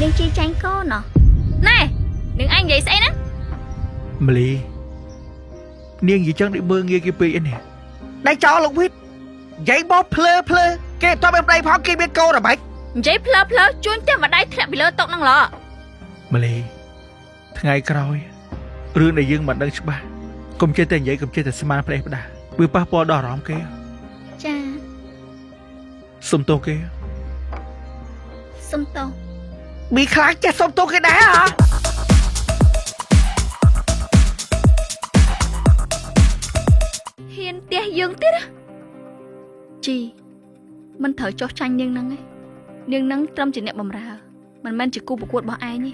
អ្នកនាងជីចាញ់កូនណោះណែនាងឯងនិយាយស្អីណា មលីនាងនិយាយចឹងដូចមើងងាយគេពេកឯនេះ ដៃចោលលោកវីតនិយាយមកភ្លើភ្លើគេអត់មានប្តីផងគេមានកូនអ្ហ្មង និយាយភ្លើភ្លើជួញផ្ទះម្ដាយធ្លាក់ពីលើតុហ្នឹងឡ មលីថ្ងៃក្រោយរឿងដែលយើងមិនដឹងច្បាស់កុំចេះតែនិយាយកុំចេះតែស្មានផ្ដេសផ្ដាសវាប៉ះពាល់ដល់អារម្មណ៍គេ ចា សុំទោសគេ សុំទោស មីខ្លាចចេះសុំទោសគេដែរហ៎ ហ៊ានផ្ទះយើងទៀតណាជីមិនត្រូវចោះចាញ់នាងហ្នឹងឯងនាងហ្នឹងត្រឹមជាអ្នកបម្រើមិនមែនជាគូប្រកួតរបស់ឯងទេ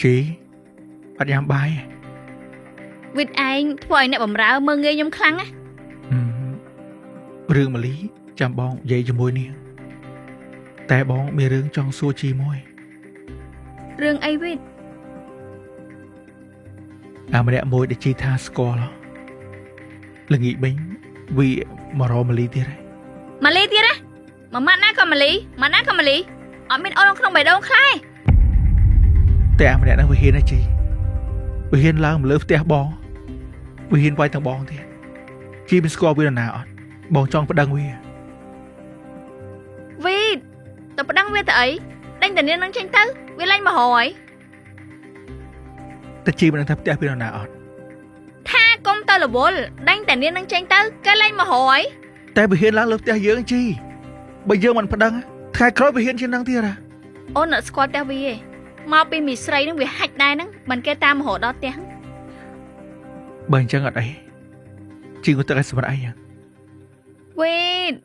ជីអត់ញ៉ាំបាយ វិតឯងធ្វើឲ្យអ្នកបម្រើមើងងាយខ្ញុំខ្លាំងណា រឿងមលីចាំបងនិយាយជាមួយនាងតែបងមានរឿងចង់សួរជីមួយ រឿងអីវិត អាម្នាក់មួយដែលជីថាស្គាល់ល្ងាចវិញវាមករមលីទៀតហើយ ម៉ាលីទៀតណាមួយម៉ាត់ណាក៏ម៉ាលីម៉ាត់ណាក៏ម៉ាលីអត់មានអូនក្នុងបេះដូងខ្លះ តែអាម្នាក់ហ្នឹងវាហ៊ានណាស់ជីវាហ៊ានឡើងមកលើផ្ទះបងវាហ៊ានវាយទាំងបងទៀតជីមិនស្គាល់វានរណាអត់បងចង់ប្តឹងវា វីតទៅប្តឹងវាទៅអីដេញតានាងនឹងចេញទៅវាលែងមករយ តែជីមិនដឹងថាផ្ទះវានរណាអត់ ថាកុំទៅរវល់ដេញតានាងនឹងចេញទៅគេលែងមករយ តែវាហ៊ានឡើងលើផ្ទះយើងជីបើយើងមិនប្តឹងថ្ងៃក្រោយវាហ៊ានជាងហ្នឹងទៀតហ៎ អូនអត់ស្គាល់ផ្ទះវាទេមកពីមីស្រីនឹងវាហាច់ដែរហ្នឹងមិនគេតាមមករដល់ផ្ទះ បើអញ្ចឹងអត់អីជីងុទឹកឲ្យសម្រាប់អីយ៉ាង វីត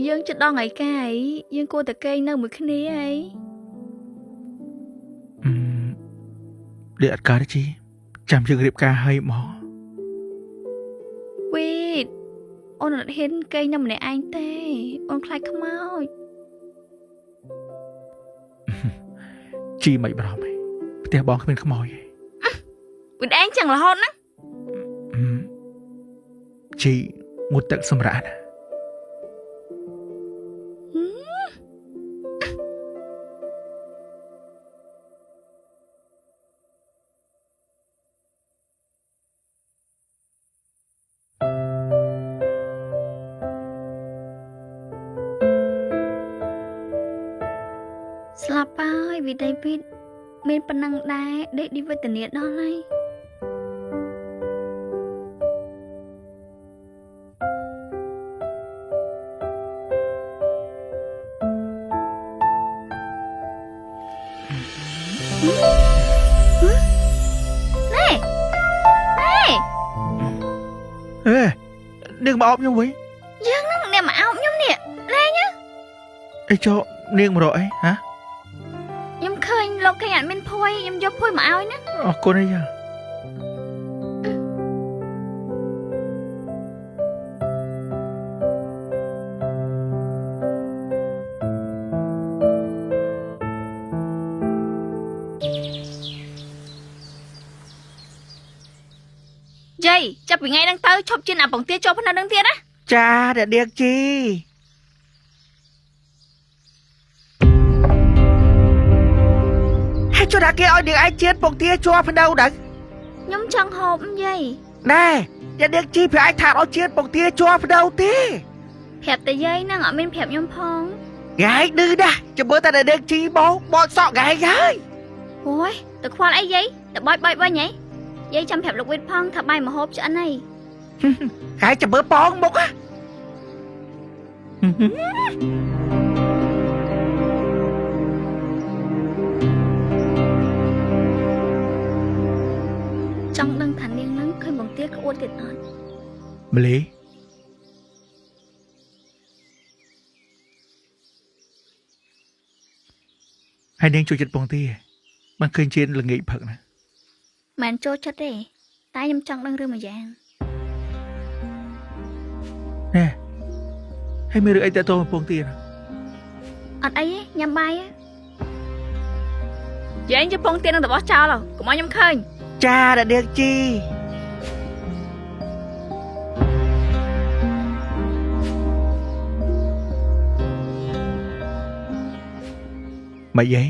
យើងជិតដល់ថ្ងៃកាយយើងគួរតែគេងនៅមួយគ្នាអី អឺដេកអត់កើតទេជីចាំយើងរៀបការឲ្យមក វីតអូនអត់ហ៊ានគេងនៅម្នាក់ឯងទេអូនខ្លាចខ្មោច ជីមិនបារម្ភទេផ្ទះបងគ្មានខ្មោចទេ វីតឯងចឹងរហូតណា អឺជីងូតទឹកសម្រាប់ណា ស្លាប់ហើយវីដេវីតមានប៉ុណ្ណឹងដែរដេកឌីវេទនាដល់ហើយណែណែ អេនាងមកអបខ្ញុំវិញ យើងនឹងអ្នកមកអោបខ្ញុំនេះលែង អីចុះនាងមករកអីហ៎ ខ្ញុំឃើញលោកគេអត់មានភួយខ្ញុំយកភួយមកឲ្យណា អរគុណអីយ៉ា យាយចាប់ពីថ្ងៃហ្នឹងទៅឈប់ជិនអាពងទាចូលភ្នៅនឹងទៀតណា ចាអ្នកនាងជីហើយចុះថាគេឲ្យនាងឯងជៀនពងទាជាប់ភ្នៅដែរ ខ្ញុំចង់ហូបយាយ ណែអ្នកនាងជីប្រឯងថាឲ្យជៀនពងទាជាប់ភ្នៅទេ ប្រាប់តែយាយហ្នឹងអត់មានប្រាប់ខ្ញុំផង ហ្កែងឌឺណាស់ចាំមើលតែអ្នកនាងជីមកបោចសក់ហ្កែងហើយ អូយទៅខ្វល់អីយាយទៅបោចបោចវិញហីយាយចាំប្រាប់លោកវិតផងថាបាយមកហូបឆ្អិនហី ហ្កែងចាំមើលប៉ងមុខហ៎ ចង់ដឹងថានាងហ្នឹងឃើញបងទាក្អួតទៀតអត់ មលីហើយនាងជួយចិត្តពងទាមិនឃើញជៀនល្ងាចផឹកណា មិនចូលចិត្តទេតែខ្ញុំចង់ដឹងរឿងមួយយ៉ាង ណែហើយមានរឿងអីតាក់ទងនឹងពងទាណា អត់អីទេញ៉ាំបាយយាយជពងទានឹងរបស់ចោលកុំឲ្យខ្ញុំឃើញ ចាអ្នកនាងជី មិនយី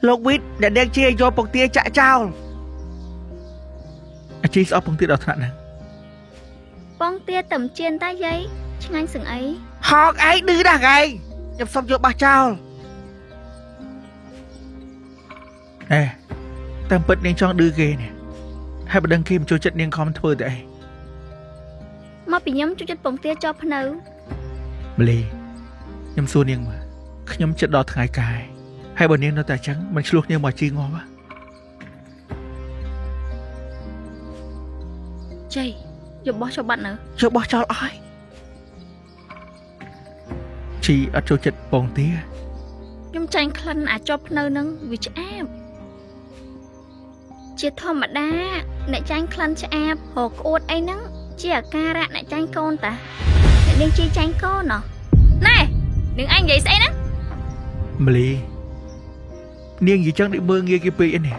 លោកវីតអ្នកនាងជាយកពងទាចាក់ចោល អាជីស្អប់ពងទាដល់ថ្នាក់ហ្នឹង ពងទាតំជៀនតាយាយឆ្ងាញ់សឹងអី ហកឯងឌឺណាស់ឯងខ្ញុំសុំយកបោះចោល អេតាមពិតនាងចង់ឌឺគេនេះហើយបើដឹងគេមិនចូលចិត្តនាងខំធ្វើតែអី មកពីខ្ញុំជួយចិត្តពងទាចោលភ្នៅ ម្លីខ្ញុំសួរនាងមើលខ្ញុំចិត្តដល់ថ្ងៃកាយហើយបើនាងនៅតែអញ្ចឹងមិនឆ្លោះគ្នាមកជីងាប់ហ៎ ជ័យយកបោះចោលបាត់នៅ យកបោះចោលអស់ហើយ ជីអត់ចូលចិត្តពងទា ខ្ញុំចាញ់ក្លិនអាចប់ភ្នៅនឹងវាឆ្អាបជាធម្មតាអ្នកចាញ់ក្លិនឆ្អាបរកក្អួតអីហ្នឹងជាអាការៈអ្នកចាញ់កូនតាអ្នកនាងជីចាញ់កូនណោះណែនាងឯងនិយាយស្អីហ្នឹង ម្លីនាងនិយាយចឹងដូចមើងងាយគេពេកអីនេះ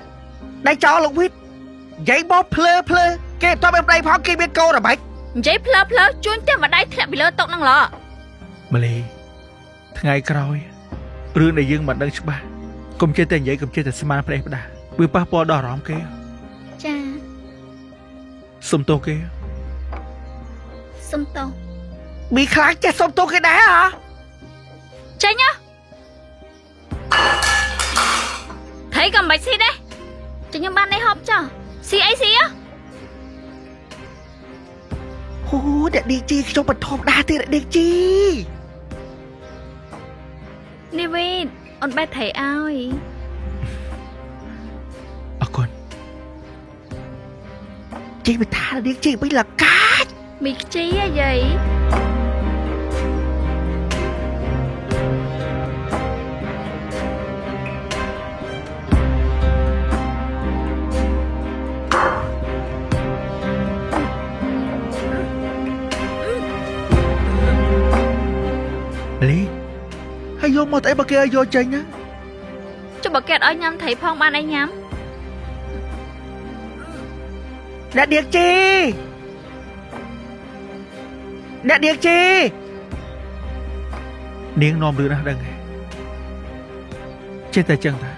ដៃចោលលោកវីតនិយាយមកភ្លើភ្លើគេអត់មានប្តីផងគេមានកូនអ្ម៉េច និយាយភ្លើភ្លើជួញផ្ទះម្ដាយធ្លាក់ពីលើតុហ្នឹងឡ ម្លីថ្ងៃក្រោយរឿងដែលយើងមិនដឹងច្បាស់កុំចេះតែនិយាយកុំចេះតែស្មានប្រេះផ្ដាស់វាប៉ះពាល់ដល់អារម្មណ៍គេ ចា សុំទោសគេ សុំទោស មីខ្លាចចេះសុំទោសគេដែរហ៎ ចេញហ៎ថៃក៏មិនបាច់ស៊ីដែរចេញខ្ញុំបាននេះហូបចោះស៊ីអីស៊ីហ៎ អូអ្នកនាងជីខ្ញុំមិនធម្មតាទេអ្នកនាងជី នេះវីតអូនបេះថៃឲ្យ អរគុណ ជីមិនថាអ្នកនាងជីមិនលកាច មីខ្ជីហ៎យាយ ម្លីហើយយកមកតែអីបើគេឲ្យយកចេញណា ចុះបើគេអត់ឲ្យញ៉ាំត្រីផងបានអីញ៉ាំ អ្នកនាងជីអ្នកនាងជី នាងនាំរឿងណាស់ដឹងហ៎ចេះតែចឹងតា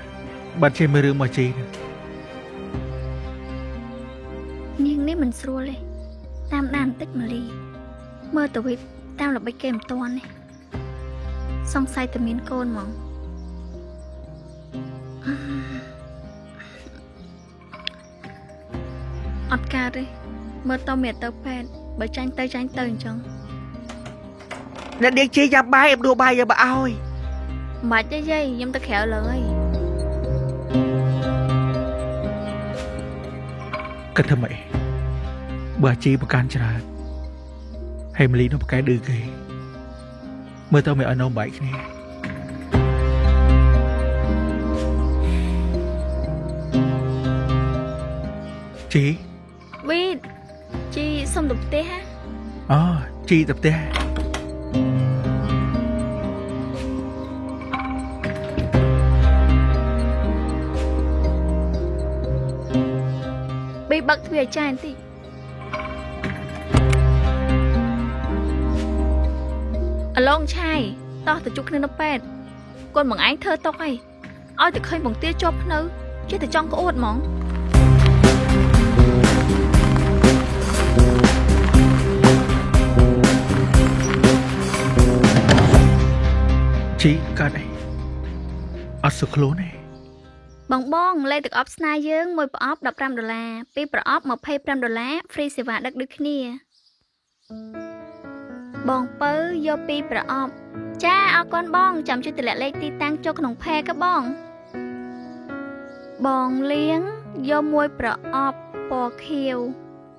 បាត់ចេះមើលរឿងមកជីណា នាងនេះមិនស្រួលទេតាមដានបន្តិចម្លីមើលទៅវិញតាមល្បិចគេមិនទាន់ទេសង្ស័យតែមានកូនហ្មងអត់កើតទេមើលតមានទៅពេទ្យបើចាញ់ទៅចាញ់ទៅអញ្ចឹង អ្នកនាងជីយ៉ាំបាយអមដួបាយយកមកឲ្យ មិនបាច់ទេយាយខ្ញុំទៅក្រៅលើហើយ គិតធ្វើម៉េចបើអាជីប្រកាន់ច្រើនហើយម្លីនោះប្រកែឌឺគេមើលទៅមិនឲ្យនោមបែកគ្នាជី វីតជីសុំទៅផ្ទះហ៎ អូជីទៅផ្ទះ ប៊ីបើកទ្វារឲ្យចាយបន្តិចអឡងឆាយតោះទៅជួបគ្នានៅពេទ្យគាត់មកឯងធ្វើតុកអីឲ្យតែឃើញបងទាជាប់ភ្នៅចេះតែចង់ក្អួតហ្មង ជីកើតអីអត់សុខខ្លួនទេ បងបងលេខទឹកអប់ស្នាយើងមួយប្រអប់15ដុល្លារពីរប្រអប់25ដុល្លារហ្វ្រីសេវាដឹកដូចគ្នាបងពៅយកពីរប្រអប់ចាអរគុណបងចាំជួយតម្លាក់លេខទីតាំងចូលក្នុងផេកបងបងលៀងយកមួយប្រអប់ពណ៌ខៀវ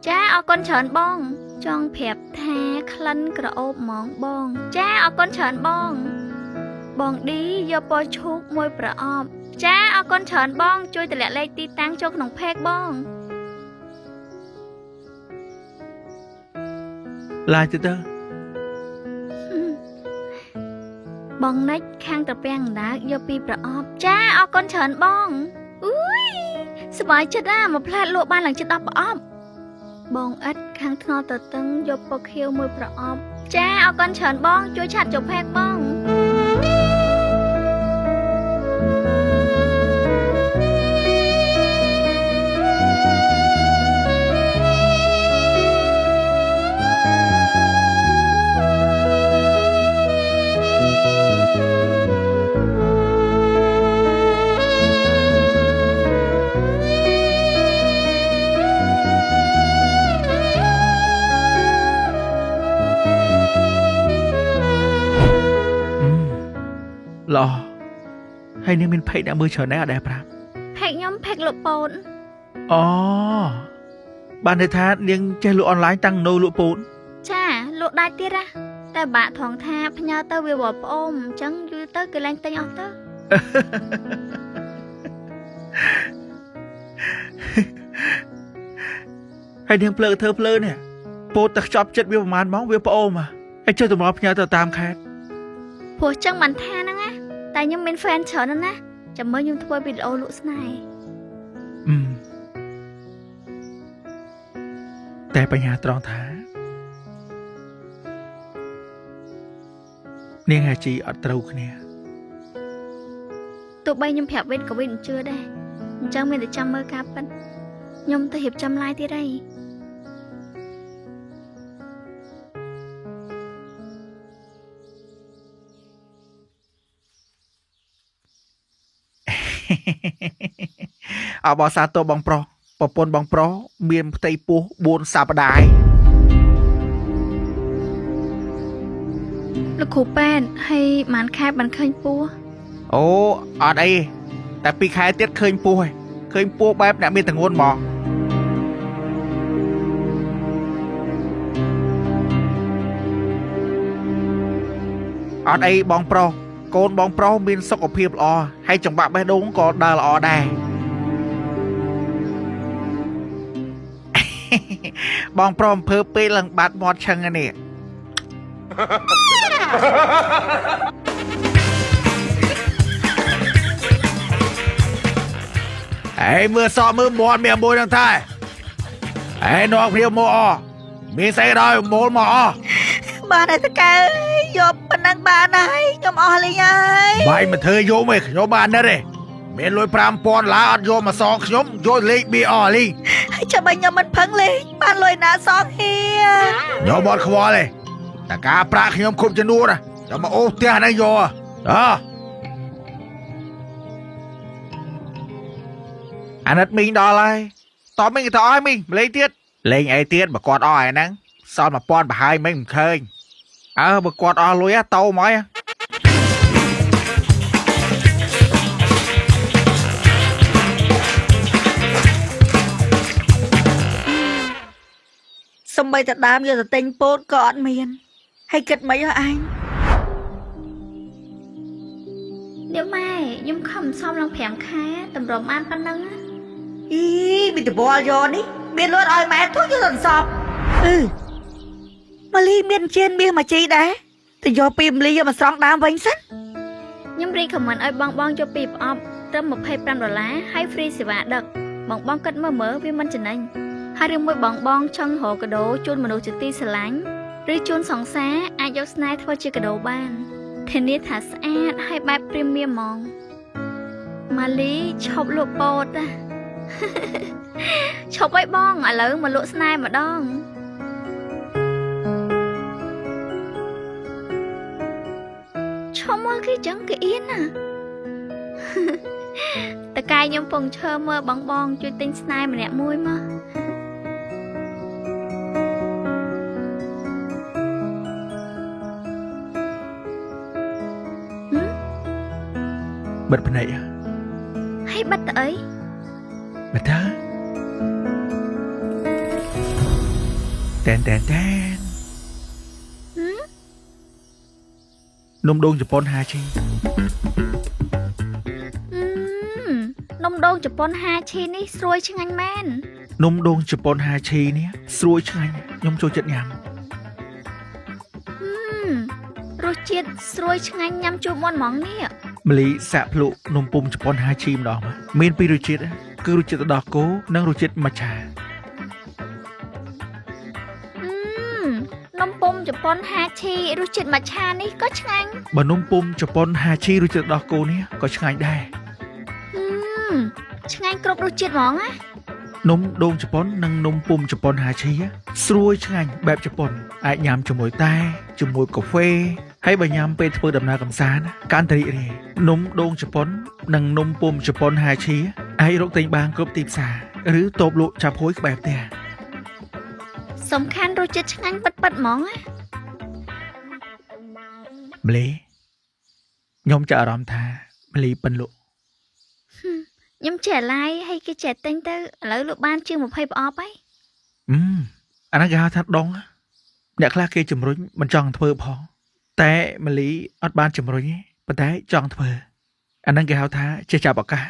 ចាអរគុណច្រើនបង ចង់ប្រាប់ថាក្លិនក្រអូបហ្មងបង ចាអរគុណច្រើនបង បងឌីយកពណ៌ឈូកមួយប្រអប់ចាអរគុណច្រើនបង ជួយតម្លាក់លេខទីតាំងចូលក្នុងផេកបង ឡាយទៅទៅ បងនិចខាងត្រពាំងអណ្ដើកយកពីប្រអប់ចាអរគុណច្រើនបងអុយសប្បាយចិត្តណាស់មួយផ្លែតលក់បានឡើងជិត10ប្រអប់បងអិតខាងថ្នល់តតឹងយកពណ៌ខៀវមួយប្រអប់ចាអរគុណច្រើនបង ជួយឆាត់ចូលផេកបង ល្អហើយនាងមាន page អ្នកមើលច្រើនដែរអត់ដែរប្រាប់ page ខ្ញុំ page លក់ពោត អូបានន័យថានាងចេះលក់អនឡាញតាំងនៅលក់ពោត ចាលក់ដាច់ទៀតណាតែបាក់ថងថាផ្ញើទៅវាវល់ប្អូមអញ្ចឹងយូរទៅគេលែងទិញអស់ទៅ ហើយនាងភ្លើធ្វើភ្លើនេះពោតតែខ្ចប់ចិត្តវាប្រហែលម៉ោងវាប្អូមហ่ะហើយចុះតម្រាផ្ញើទៅតាមខេត្ត ព្រោះចឹងបានថាហ្នឹងណាតែខ្ញុំមាន fan ច្រើនណាស់ណាចាំមើលខ្ញុំធ្វើវីដេអូលក់ស្នេហ៍ អឺតែបញ្ហាត្រង់ថានាងហាជីអត់ត្រូវគ្នា ទោះបីខ្ញុំប្រាប់វិនក៏វិនមិនជឿដែរអញ្ចឹងមានតែចាំមើលការពិតខ្ញុំទៅរៀបចំឡាយទៀតហើយ អបអរសាទរបងប្រុសប្រពន្ធបងប្រុសមានផ្ទៃពោះ4សប្តាហ៍ហើយ លោកគ្រូពេទ្យហើយម៉ានខែបានឃើញពោះ អូអត់អីតែពីរខែទៀតឃើញពោះហើយឃើញពោះបែបអ្នកមានតងួនហ្មងអត់អីបងប្រុសកូនបងប្រុសមានសុខភាពល្អហើយចង្វាក់បេះដូងក៏ដើរល្អដែរ បងប្រុសអំភើពេលឡើងបាត់មាត់ឆឹងហ្នឹងនេះ អេមើលសក់មើលមាត់មានមួយហ្នឹងថែអេនាំគ្នាមកអមានស្អីដល់មូលមកអ បានហើយតកែយកប៉ុណ្ណឹងបានហើយខ្ញុំអស់លេងហើយ បាយមកធ្វើយកមកខ្ញុំបានណាស់ទេមានលុយ5000ឡាអត់យកមកសងខ្ញុំយកលេខបៀអលី ហើយចាំបើខ្ញុំមិនផឹងលេងបានលុយណាសងហៀ ខ្ញុំអត់ខ្វល់ទេតែការប្រាក់ខ្ញុំគ្រប់ចំនួនណាចាំមកអូសផ្ទះហ្នឹងយកអអាណិតមីងដល់ហើយតបមីងទៅអស់ហើយមីងម្លេងទៀតលេងអីទៀតបើគាត់អស់ហើយហ្នឹងសល់1000ប្រហើយមីងមិនឃើញអើបើគាត់អស់លុយតោមកហើយ សំបីតដើមយកទៅទិញពោតក៏អត់មានហើយគិតមិនហ៎អញ នាងម៉ែខ្ញុំខំសំឡើង5ខែតម្រុំបានប៉ុណ្ណឹងណា អីមានតវល់យកនេះមានលុយឲ្យម៉ែទូយកទៅសពអឺម៉ាលីមានជៀនមាសមួយជីដែរទៅយកពីមលីយកមកស្រង់ដើមវិញសិន ខ្ញុំរីខមមិនឲ្យបងបងយកពីប្រអប់ត្រឹម25ដុល្លារហើយ free សេវាដឹកបងបងគិតមើលមើលវាមិនចំណេញហើយរឿងមួយបងបងចង់រកកាដូជូនមនុស្សជាទីស្រឡាញ់ឬជូនសង្សារអាចយកស្នេហ៍ធ្វើជាកាដូបានធានាថាស្អាតហើយបែបព្រីមៀមហ្មងម៉ាលីឈប់លក់ពោតណា ឈប់ឲ្យបងឥឡូវមកលក់ស្នេហ៍ម្ដង ឈប់មើលគេចឹងគេអៀនណា តកែខ្ញុំពងឈើមើលបងបងជួយទិញស្នេហ៍ម្នាក់មួយមកហឹម បិទភ្នែកហ៎ ហើយបាត់ទៅអី បិទតើតែនតែនតែន ហឹម នំដូងជប៉ុនហាជី ហឹមនំដូងជប៉ុនហាឈីនេះស្រួយឆ្ងាញ់មែន នំដូងជប៉ុនហាឈីនេះស្រួយឆ្ងាញ់ខ្ញុំចូលចិត្តញ៉ាំ ហឹមរសជាតិស្រួយឆ្ងាញ់ញ៉ាំជូរមាន់ហ្មងនេះ ម្លីសាក់ភ្លុនំពុំជប៉ុនហាឈីម្ដងមកមានពីររសជាតិគឺរសជាតិទឹកដោះគោនិងរសជាតិមច្ឆា ហឹមនំពុំជប៉ុនហាឈីរសជាតិមច្ឆានេះក៏ឆ្ងាញ់ បើនំពុំជប៉ុនហាឈីរសជាតិទឹកដោះគោនេះក៏ឆ្ងាញ់ដែរ ហឹមឆ្ងាញ់គ្រប់រសជាតិហ្មងណា នំដូងជប៉ុននិងនំពុំជប៉ុនហាឈីស្រួយឆ្ងាញ់បែបជប៉ុនអាចញ៉ាំជាមួយតែជាមួយកាហ្វេហើយបើញ៉ាំពេលធ្វើដំណើរកម្សាន្តកាន់តែរីករាយនំដូងជប៉ុននិងនំពុំជប៉ុនហាឈីអាចរកទិញបានគ្រប់ទីផ្សារឬតូបលក់ចាប់ហួយក្បែរផ្ទះ សំខាន់រសជាតិឆ្ងាញ់ពិតៗហ្មងណា ម្លេ ខ្ញុំចាប់អារម្មណ៍ថាមលីប៉ិនលក់ ខ្ញុំចេះឡាយហើយគេចេះទិញទៅឥឡូវលក់បានជាង20ប្រអប់ហើយ អឺអាហ្នឹងគេហៅថាដងអ្នកខ្លះគេជំរុញមិនចង់ធ្វើផងតែមលីអត់បានជំរុញទេប៉ុន្តែចង់ធ្វើអាហ្នឹងគេហៅថាចេះចាប់ឱកាស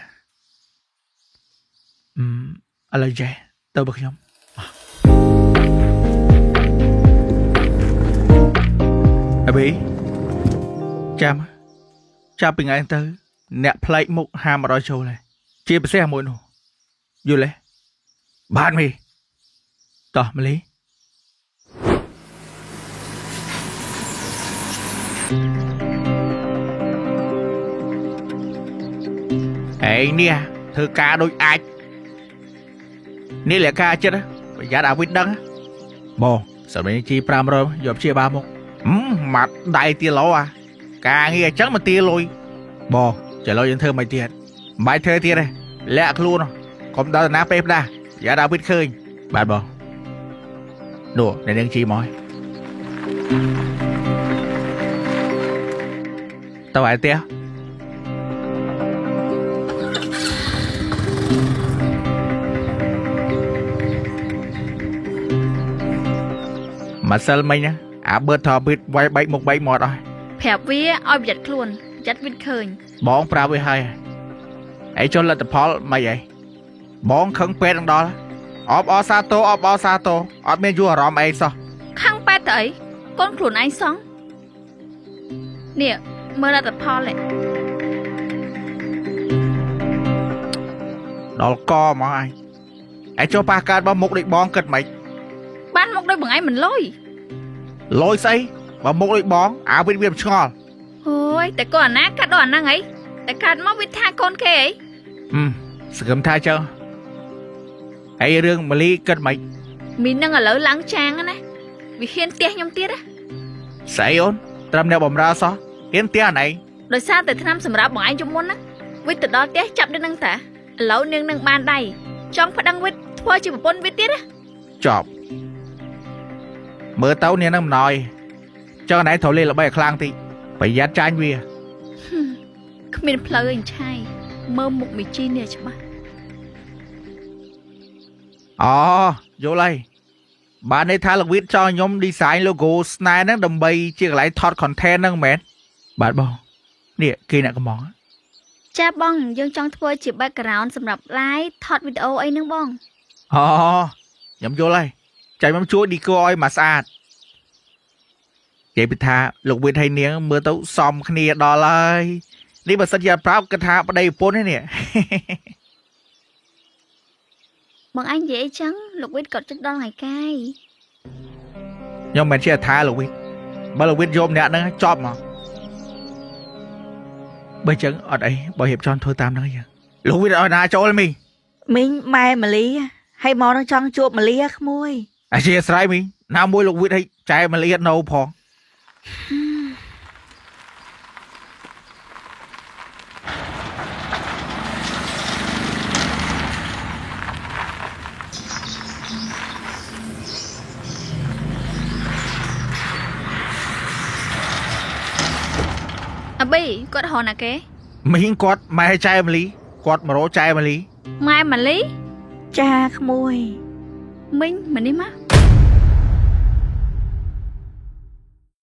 អឺឥឡូវចេះទៅបើខ្ញុំអាបេចាំចាប់ពីថ្ងៃទៅអ្នកប្លែកមុខហាមអត់ឲ្យចូលទេជាពិសេសមួយនោះយល់ទេបាទមីតោះមលីឯងនេះធ្វើការដូចអាចនេះលក្ខណៈចិត្តប្រយ័ត្នអាវិតដឹងបងសម្រាប់ជី500យកព្យាបាលមកម៉ាត់ដៃទាឡូអាការងារអញ្ចឹងមកទាលុយបងចុះយើងធ្វើមិនទៀតមិនបាយធ្វើទៀតទេលាក់ខ្លួនកុំដល់ណាពេលផ្ដាស់យ៉ាដាវីតឃើញបាទបងនោះអ្នកនាងជីមកតើឯផ្ទះម្សិលមិញណាអាបឺតថប៊ីតវាយបែកមុខបែកមាត់អស់ ប្រាប់វាឲ្យប្រយ័ត្នខ្លួនប្រយ័ត្នវាឃើញ បងប្រាប់វាហើយឯចុះលទ្ធផលមិនអីបងខឹងពេទ្យនឹងដល់អបអសាទរអបអសាទរអត់មានយល់អារម្មណ៍អីសោះ ខឹងពេទ្យទៅអីកូនខ្លួនឯងសោះនេះមើលលទ្ធផលឯ ដល់កមកអញឯចុះប៉ះកើតបើមុខដូចបងគិតមិន បានមុខដូចបងឯងមិនលុយ លយស្អីបើមុខដូចបងអាវិតវាមិនឆ្ងល់ អូយតែកូនអាណាកាត់ដល់អាហ្នឹងអីតែកាត់មកវាថាកូនគេអី សង្ឃឹមថាចឹងហើយរឿងម៉ាលីគិតមិន មីនឹងឥឡូវឡើងចាងណាវាហ៊ានផ្ទះខ្ញុំទៀតណា ស្អីអូនត្រឹមអ្នកបំរើសោះហ៊ានផ្ទះណៃ ដោយសារតែឆ្នាំសម្រាប់បងឯងជុំមុនណាវិតទៅដល់ផ្ទះចាប់ដល់នឹងតាឥឡូវនាងនឹងបានដៃចង់ប្តឹងវិតធ្វើជាប្រពន្ធវិតទៀតណា ចប់មើលទៅនាងនឹងមិនណយចឹងណៃត្រូវលេងល្បីឲ្យខ្លាំងតិចប្រយ័ត្នចាញ់វា គ្មានផ្លូវអីឆៃមើលមុខមីជីនេះច្បាស់ អូយល់ហើយបានន័យថាលោកវិតចង់ខ្ញុំ design logo ស្នេហ៍ហ្នឹងដើម្បីជាកន្លែងថត content ហ្នឹងមែនបាទបងនេះគេអ្នកកំង ចាបងយើងចង់ធ្វើជា background សម្រាប់ live ថតវីដេអូអីហ្នឹងបង អូខ្ញុំយល់ហើយចាំខ្ញុំជួយ decor ឲ្យមកស្អាតនិយាយពីថាលោកវិតហើយនាងមើលទៅសមគ្នាដល់ហើយនេះបើសិនជាអត់ប្រាប់គិតថាប្តីប្រពន្ធនេះ បងឯងនិយាយអីចឹងលោកវិតក៏ចិត្តដល់ថ្ងៃកាយ ខ្ញុំមិនជាថាលោកវិតបើលោកវិតយកម្នាក់ហ្នឹងចប់មកបើចឹងអត់អីបើរៀបចំធ្វើតាមហ្នឹងយ៉ាងលោកវិតឲ្យណាចូលមី មីងម៉ែម៉ាលីហើយមកនឹងចង់ជួបម៉ាលីក្មួយ អធិស្ឋានមីណាមួយលោកវិតឲ្យចែម៉ាលីអត់នៅផង អាប៊ីគាត់រហណាគេ មីងគាត់ម៉ែចែម៉ាលីគាត់មករកចែម៉ាលី ម៉ែម៉ាលី ចាក្មួយ មីងមកនេះមក